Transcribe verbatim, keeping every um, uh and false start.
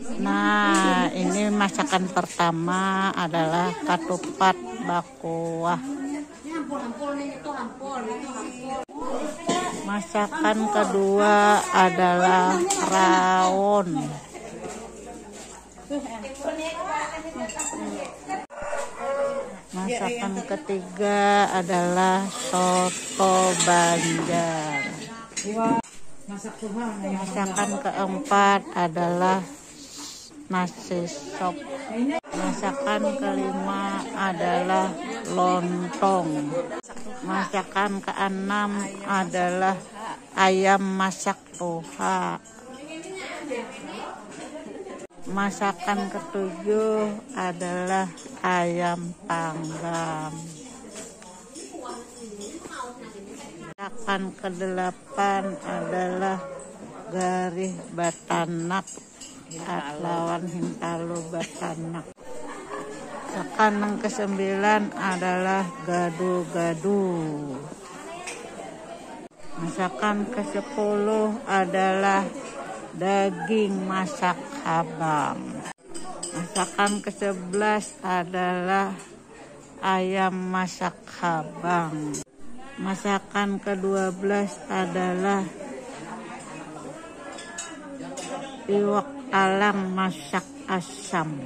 Nah, ini masakan pertama adalah katupat bakuah. Masakan kedua adalah rawon. Masakan ketiga adalah soto Banjar. Masakan keempat adalah nasi sop. Masakan kelima adalah lontong. Masakan keenam adalah ayam masak tuha. Masakan ketujuh adalah ayam panggang. Masakan kedelapan adalah garih batanak lawan hintalu batanak. Masakan yang kesembilan adalah gado-gado. Masakan kesepuluh adalah daging masak habang. Masakan kesebelas adalah ayam masak habang. Masakan kedua belas adalah iwak talang masak asam.